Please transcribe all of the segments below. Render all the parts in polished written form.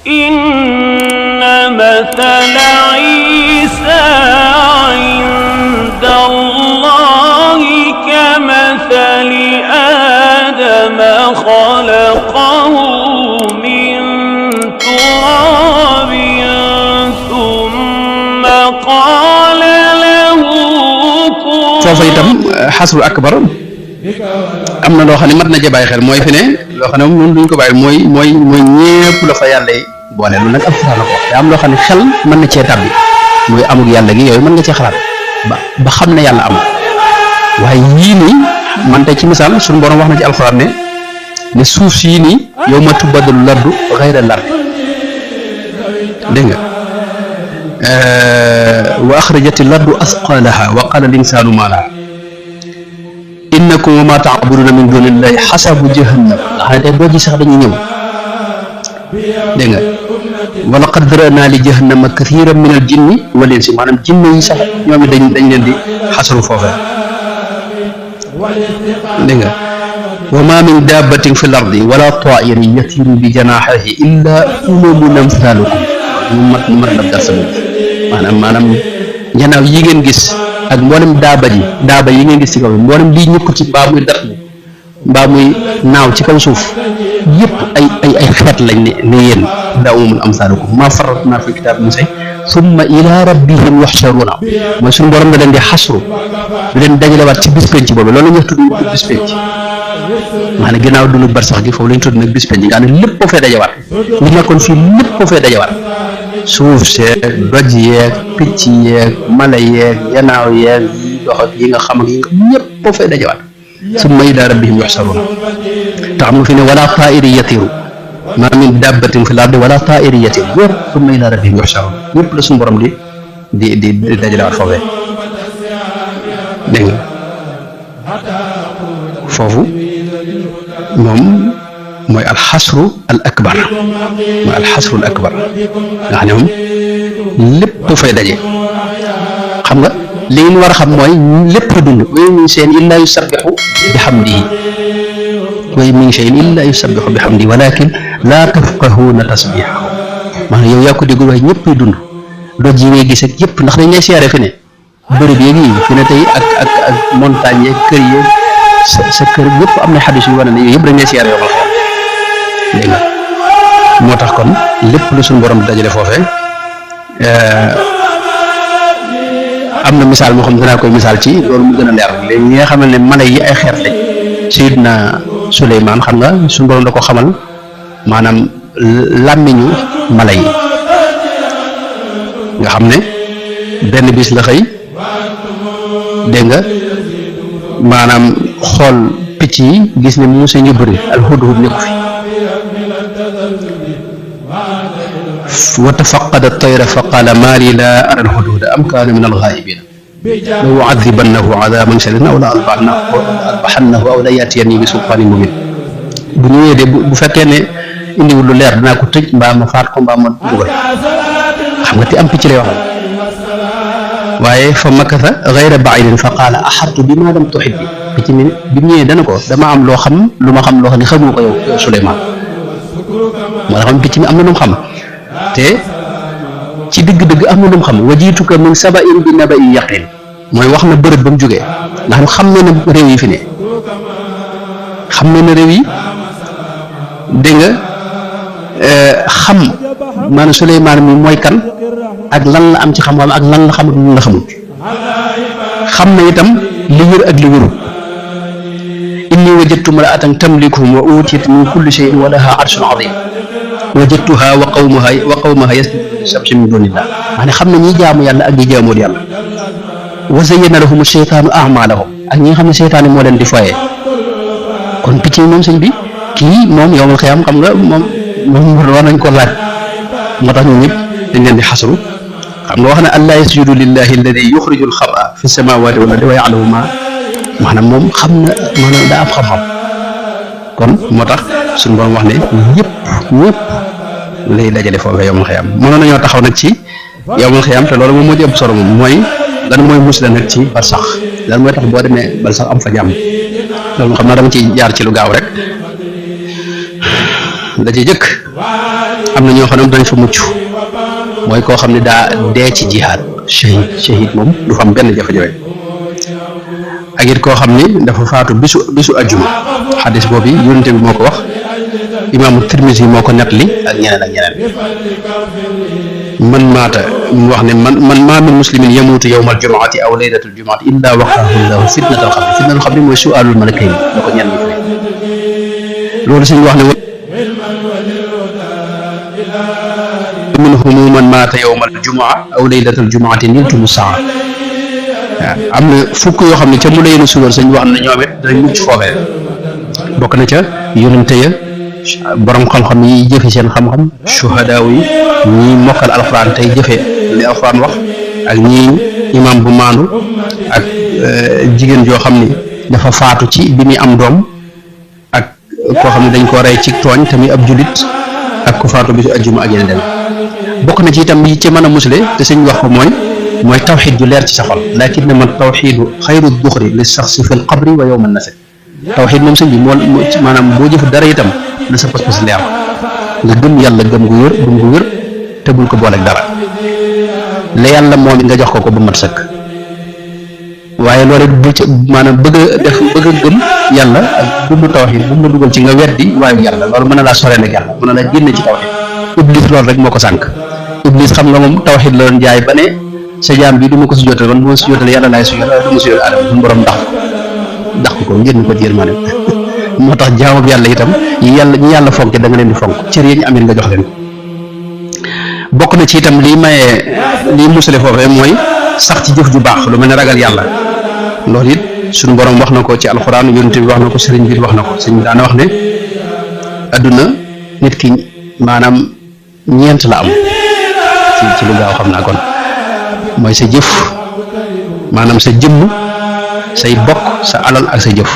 inna mathala Isa inda Allahi kamathali Adama khalaqahu min turabin thumma qala lahu kun. foofu itam xasru akbar am na loo xam ne mat na ca bàyyi xel mooy fi ne loo xam ne moom duñ ko bàyyi mooy ñépp la fa yàlla yi boole loolu nag alxuraan la ko wax te am loo xam ne xel mën na cee tàbbi mooy amul yàlla gi yooyu mën nga cee xalaat ba xam ne yàlla amul waaye yii nii man tey ci misaal suñu borom wax na ci alxuraan ne suuf sii nii yow ma tubaddalu lardu xayra lardi dégg nga wa axrajati lardu asqalaha wa qala al insaanu maa laha innakum wa maa ta'buduna min dunillahi xasabu jahannam nga xam ne tey doo ji sax dañuy ñëw dégg nga wa laqad zara'naa li jahannama kathiran min al jinni wal insi maanaam jinne yi sax ñoom it dañ leen di xasaru foofee dégg nga wa maa min dabbatin fi l ardi wala taa'irin yatiiru bi janaahihi illa umamun amthaalukum mu mat la darsa maanaam njanaaw yi ngeen gis ak mboolem daaba yi ngeen gis ci kaw mboolem lii ñëkk ci mbaa muy dart mbaa muy naaw ci kaw suuf yëpp ay xeet lañ ne yéen illa umamun amthaalukum maa farratnaa fi kitaab min shay summa ila rabbihim yuxsharuuna mooy suñu borom da leen di xasru du leen dajalewaat ci bis penc boobu loolu la ñuy tudd bis penc maanaam ginnaaw dund bar sax gi foofu la ñu tudd nag bis penc nga xam ne lépp boo fee dajawaat li nekkoon fii lépp boo fee dajawaat suuf seeg doj yeeg picc yeeg mala yeeg yanaaw yeeg yi dox ak yi nga xam ak yi nga ñëpp boo fee dajawaat summa ila rabbihim yuxsharuuna te xam nga fi ne wala taa'iri yatiiru maa min dabbatin fil ardi wala taa'iri yatiiru yëpp summa ila rabbihim yuxsharuun yëpp la suñu borom di dajalewaat foofee dégg nga foofu moom mooy alxasru al akbar mooy alxasru al akbar nga xam ne moom lépp fay daje xam nga li ngeen war a xam mooy lépp dund wa in min shay'in illaa yusabbihu bihamdihi wa in min shay'in illaa yusabbihu bihamdihi walakin laa tafqahuuna tasbiihahu maanaam yow yaa ko déggul waaye ñëpp dund doj yi ngay gis ak yëpp ndax dañ lay siyaare fi ne bërëb yeeg yi fi ne tey ak montagne yeeg kër yeeg sa kër yëpp am na xadis yu wane ne yooyu yëpp dañ lay siyaare yoo xam dégg nga moo tax kon lépp lu suñu borom dajale foofee am na misaal moo xam dinaa koy misaal ci loolu mu gën a leer léegi ñi nga xamal ne mala yi ay xeet lañ Seydina Suleymaan xam nga suñu borom da ko xamal maanaam làmmiñu mala yi nga xam ne benn bis la xëy dégg nga maanaam xool picc yi gis ne Muusaa ñu bëri alhudhud nekku fi wa tafaqada at-tayra fa qaala maa lii laa araa al-hudhuda am kaana mina al-ghaa'ibiin la u'adhibannahu 'adhaaban shadiidan aw la adbahannahu aw la ya'tiyannii bi sultaanin mubiin bu ñëwee de bu fekkee ne indiwul lu leer dinaa ko tëj mbaa ma faat ko mbaa ma dugal xam nga te am picc lay wax waaye fa makatha ghayra ba'iidin fa qaala ahattu bimaa lam tuhit bi picc mi bi mu ñëwee dana ko dama am loo xam lu ma xam loo xam ne xamoo ko yow Suleymaan moo tax picc mi am na lu mu xam te ci dëgg-dëgg am na lu mu xam wajiituka min saba'in bi naba'in yaqiin mooy wax na bërëb ba mu jógee ndax xam na ne réew yi fi ne xam na ne réew yi dégg nga xam maanaam Suleymaan mi mooy kan ak lan la am ci xam-xam ak lan la xamut lu la xamut xam na itam li wér ak li wérut inni wajadtu imra'atan tamlikuhum wa uutiyat min kulli shay'in wa lahaa 'arshun 'aziim wajadtuha wa qawmaha yasjuduuna lishamsi min duunillah maanaam xam na ñi jaamu yàlla ak ñi jaamuwul yàlla wa zayyana lahum ash-shaytaanu a'maalahum ak ñi nga xam ne seytaane moo leen di foyee kon picc yi moom sëñ bi kii moom yawmal qiyaam xam nga moom war nañ ko laaj moo tax ñun ñëpp dañ leen di xasru xam nga wax ne allaa yasjudu lillahi alladi yuxriju al-xab'a fi samaawaati wal ardi wa ya'lamu maanaam moom xam na maanaam daa am xam-xam kon moo tax suñu borom wax ne ñëpp lay dajale foofee yawmal qiyaam mënoon nañoo taxaw nag ci yawmal qiyaam te loolu moom moo ci ëpp solo moom mooy lan mooy musla nag ci barsax lan mooy tax boo demee barsax am fa jàmm loolu xam naa dama ciy jaar ci lu gaaw rek la ci jëkk am na ñoo xam ne dañ fa mucc mooy koo xam ne daa dee ci jihaad shahid moom du fa am benn jafe-jafe ak it koo xam ni dafa faatu bisu ajjuma xadis boobu yonente bi moo ko wax imaamu Tirmisi moo ko nettali ak ñeneen man maata mu wax ne man maa min muslimin yamuutu yawmal jumaati aw laylatul jumaati illa waqaahu llahu fitnatal xabri mooy su'aalul malakayn da ko ñenn ñi fi loolu suñu wax ne minhum man maata yawmal jumaa aw laylatul jumaati niltumu saa waaw am na fukk yoo xam ne ca mu layenu suwar sañ wax ne ñoom it dañ mucc foofee bokk na ca yonente ya borom xam-xam yi jëfe seen xam-xam shuhadaaw yi ñii mokkal alxuraan tey jëfe li alxuraan wax ak ñii imam bu maandu ak jigéen joo xam ni dafa faatu ci bi muy am doom ak koo xam ne dañ koo rey ci tooñ tamit ab julit ak ku faatu bisu ajjuma ak yeneen dem bokk na ci itam yi ci mën a musle te sëñ wax ko mooy tawxiid ju leer ci sa xol lakin man tawxiidu xayru duxri li saxsi fi l qabri wa yowma nasr tawxiid moom sëñ bi maanaam boo jëf dara itam na sa pas-pas leer nga gëm yàlla gëm gu wér te bul ko booleeg dara la yàlla moom it nga jox ko ba mat sëkk waaye loolu it bu ci maanaam bëgg a gëm yàlla ak dund tawxiid bu mu la dugal ci nga weddi waayu yàlla loolu mën na laa soreel ak yàlla mën na laa génne ci tawxiid iblis loolu rek moo ko sànq iblis xam nga moom tawxiid la doon jaay ba ne sa jaam bi du ma ko si jotal man bu ma si jotal yàlla laay sujjóotal du ma si jotal aadama suñu borom dàq ko ngir ñu ko jéer ma ne moo tax jaamu bi yàlla itam ñi yàlla fonke da nga leen di fonk cër yi ñu amee nga jox leen ko bokk na ci itam lii musale foofee mooy sax ci jëf ju baax lu mel ne ragal yàlla loolu it suñu borom wax na ko ci alxuraan yonent bi wax na ko sëriñ bi wax na ko sëriñ bi daana wax ne adduna nit ki maanaam ñeent la am ci lu gaaw xam naa kon mooy sa jëf maanaam sa jëmm say bokk sa alal ak sa jëf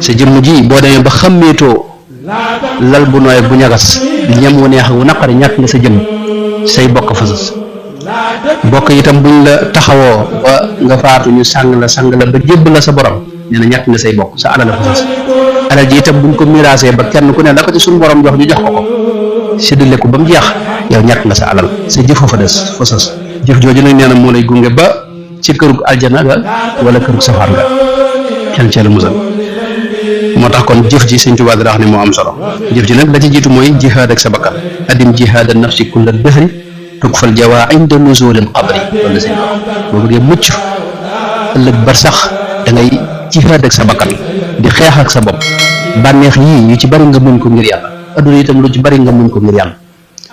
sa jëmm ji boo demee ba xàmmeetoo lal bu nooy bu ñagas ñam wu neex wu naqari ñàkk nga sa jëmm say bokk fasas bokk itam buñ la taxawoo ba nga faatu ñu sàng la ba jébb la sa borom nee na ñàkk nga say bokk sa alal la fasas alal ji itam buñ ko miraasee ba kenn ku ne la ko ci suñu borom jox ñu jox ko séddale ko ba mu jeex yow ñàkk nga sa alal sa jëf fa des fasas jëf jooju nag nee na moo lay gunge ba ci kërug aljana ga wala kërug safar nga kenn ci la musal moo tax kon jëf ji Sëñ Tuubaa daa wax ne moo am solo jëf ji nag la ci jiitu mooy jihaad ak sa bakkan adim jihaad an nafsi kulla dëhri tukfal jawaa inda nuzulil qabri loolu la sëñ boo bëggee mucc ëllëg bar sax da ngay jihaad ak sa bakkan di xeex ak sa bopp bànneex yii yu ci bari nga muñ ko ngir yàlla adduna itam lu ci bari nga muñ ko ngir yàlla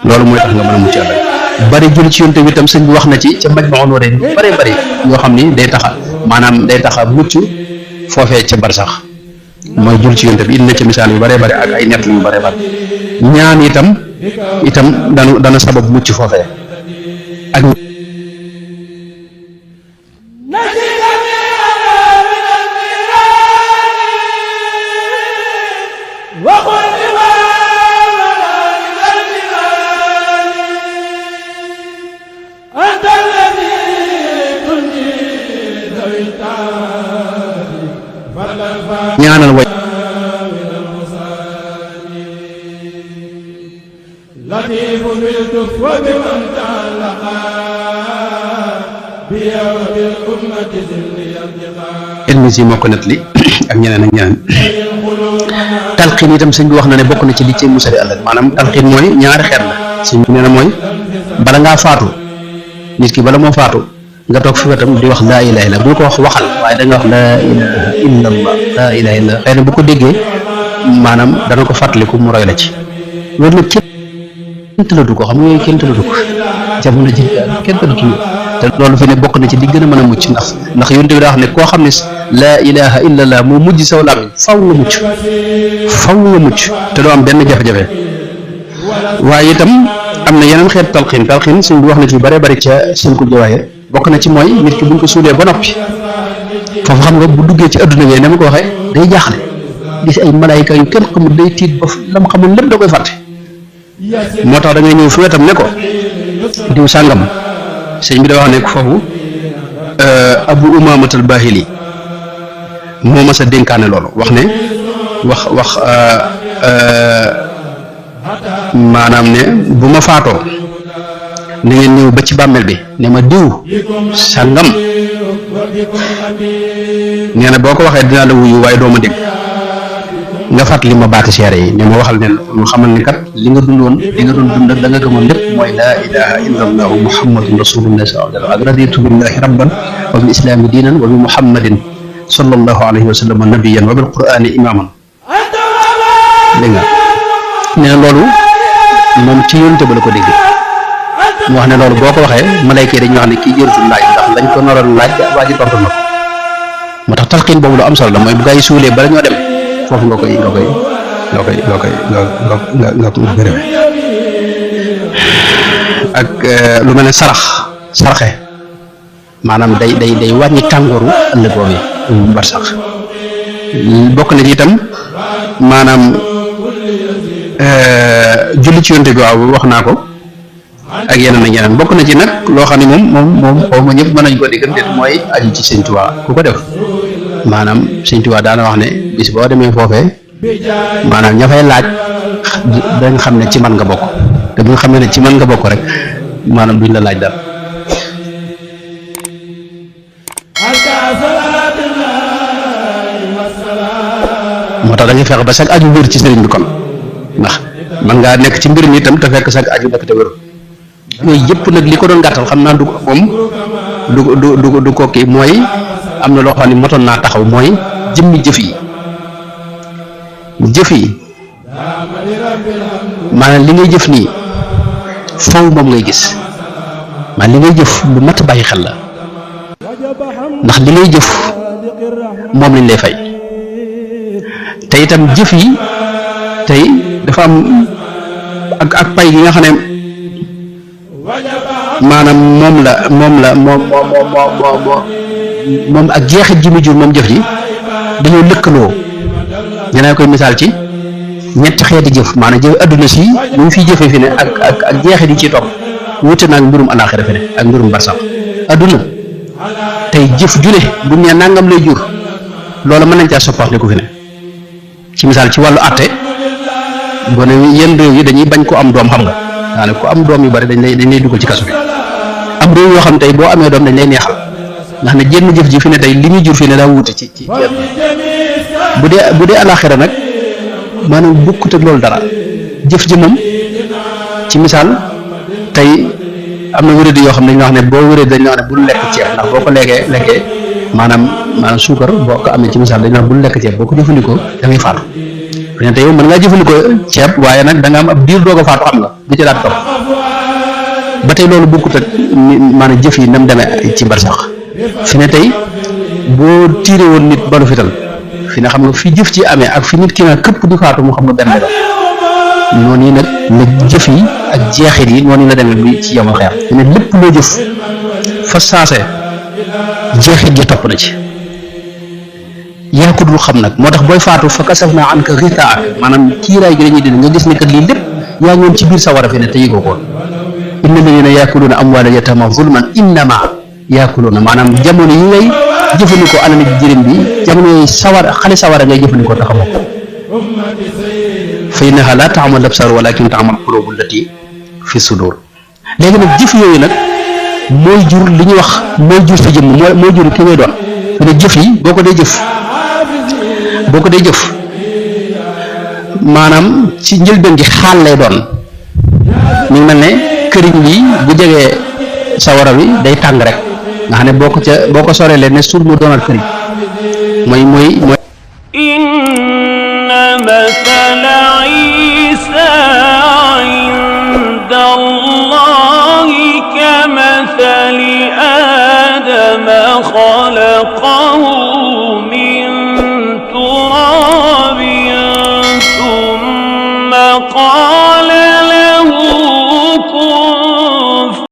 loolu mooy tax nga mën a mucc ëllëg bari jul ci yonte bi itam sëñ bi wax na ci ca Majmahun Nurayni bari yoo xam ni day taxa mucc foofee ca bar sax mooy jul ci yonte bi indi na ci misaal yu bëree bëri ak ay nett yu bëree bëri ñaan itam dana sabab mucc foofee ak ñaanal way Tirmisi moo ko nettali ak ñeneen talxiin itam sëñ bi wax na ne bokk na ci li ci musali ëllëg maanaam talxiin mooy ñaari xeet la sëñ bi nee na mooy bala ngaa faatu nit ki bala moo faatu nga toog fi wetam di wax laa ilaha illa bul ko wax waxal waaye da nga wax laa ilaha illa allah laa ilaha illa xëy na bu ko déggee maanaam dana ko fàttaliku mu roy la ci loolu nag kenn tëlatu ko xam nga yooyu kenn tëlatu ko jamono ji kenn tëlatu ko te loolu fi ne bokk na ci li gën a mën a mucc ndax yonent bi daa wax ne koo xam ne laa ilaha illa allah moo mujj saw làmmiñ faw nga mucc te doo am benn jafe-jafe waaye itam am na yeneen xeet talxiin suñ bi wax na ci bare bari ca seen ko jawaayir bokk na ci mooy nit ki buñ ko suulee ba noppi foofu xam nga bu duggee ci adduna bi ne ma ko waxee day jaaxle gis ay malaayika yu kenn xamul day tiit ba lam xamul lépp da koy fàtte moo tax da ngay ñëw fi wetam ne ko diw sàngam sëñ bi da wax ne foofu Abu Umaamatul Baahili moo mas a dénkaane loolu wax ne wax maanaam ne bu ma faatoo na ngeen ñëw ba ci bàmmeel bi ne ma diw sàngam nee na boo ko waxee dinaa la wuyu waaye doo ma dégg nga fàttali ma baati seere yi ne ma waxal ne mu xamal ni kat li nga dundoon li nga doon dund ak da nga gëmoon lépp mooy laa ilaha illa allahu muhammadun rasulullah sallallahu alayhi wa sallam ak raditu billahi rabban wa bil islami diinan wa bi muhammadin sallallahu alayhi wa sallam nabiyan wa bil qur'ani imaman dégg nga nee na loolu moom ci yónte ba la ko dégg mu wax ne loolu boo ko waxee malayka yi dañuy wax ne kii jërutul laaj ndax lañ ko naroon laaj waa ji tontu na ko moo tax talxiin boobu lu am solo la mooy bu gaa yi suulee bala ñoo dem foofu nga koy gërëme ak lu mel ne sarxe maanaam day wàññi tàngooru ëllëg boobu yi bar sax bokk na ci itam maanaam julli ci yonte bi waaw wax naa ko ak yeneen bokk na ci nag loo xam ne moom xaw ma ñëpp mën nañ ko diggante mooy aju ci Sëñ Tuubaa ku ko def maanaam Sëñ Tuubaa daana wax ne bis boo demee foofee maanaam ña fay laaj dañ xam ne ci man nga bokk te bu nga xam ne ci man nga bokk rek maanaam duñ la laaj dara moo tax da ngay fexe ba sag aju wér ci sëriñ bi kon ndax man ngaa nekk ci mbir mi itam te fekk sag aju nekk te wér yooyu yëpp nag li ko doon gàttal xam naa du moom du ko kii mooy am na loo xam ne motoon naa taxaw mooy jëmmi jëf yi maanaam li ngay jëf nii faw moom ngay gis maanaam li ngay jëf lu mat bàyyi xel la ndax li ngay jëf moom lañ lay fay te itam jëf yi tey dafa am ak pay gi nga xam ne maanaam moom ak jeexit ji mu jur moom jëf ji dañoo lëkkaloo ñeneen koy misaal ci ñetti xeeti jëf maanaam jëf adduna si bu ñu fiy jëfee fi ne ak jeexit yi ci topp wute naag mbirum àllaaxira fi ne ak mbirum barsax adduna tey jëf ju ne bu ñu nee nangam lay jur loola mën nañ caa soppaxle ko fi ne ci misaal ci wàllu àtte boo ne yenn réew yi dañuy bañ ko am doom xam nga daanaka ko am doom yu bari dañ lay dugal ci kaso bi am réew yoo xam tey boo amee doom dañ lay neexal ndax ne jenn jëf ji fi ne tey li muy jur fi ne daa wuute ci bu dee alaxira nag maanaam bokkut ak loolu dara jëf ji moom ci misaal tey am na wéradi yoo xam ne dañuy wax ne boo wéradi dañ la wax ne bul lekk ceeb ndax boo ko lekkee maanaam suukar boo ko amee ci misaal dañ la wax bul lekk ceeb boo ko jëfandikoo da ngay faatu fi ne tey yow mën ngaa jëfandikoo ceeb waaye nag da nga am ab diir doog a faatu xam nga du ci daat topp ba tey loolu bokkut ak maanaam jëf yi nam demee ci barsax fi ne tey boo tiire woon nit balu fital fi ne xam nga fi jëf ci amee ak fi nit ki nga këpp di faatu mu xam nga benn la noonu yi nag la jëf yi ak jeexit yi noonu la demee bi ci yomal xeer fi ne lépp loo jëf fa saase jeexit ji topp na ci yaa ko dul xam nag moo tax booy faatu fa kasafnaa anka ghitaa'ak maanaam kiiraay gi dañuy dindi nga gis ne kat lii lépp yaa ngi woon ci biir sawara fi ne te yëgoo ko inna alladina yaakuluuna amwaala yataama zulman innama yaakuluuna maanaam jamono yi ngay jëfandikoo alal jërim bi jamono yi xale sawara ngay jëfandikoo taxamoo ko fa innaha laa ta'mal absaar walakin ta'mal quluubu allati fi sudur léegi nag jëf yooyu nag mooy jur li ñuy wax mooy jur sa jëmm mooy jur ki ngay doon fi ne jëf yi boo ko dee jëf maanaam ci njëlbeen gi xaal lay doon ñu mel ne këriñ bi bu jegee sawara wi day tàng rek nga xam ne boo ko soree leen ne suur mu doonaat këriñ mooy inna mathala Isa inda Allahi kamathali Adama xalaqa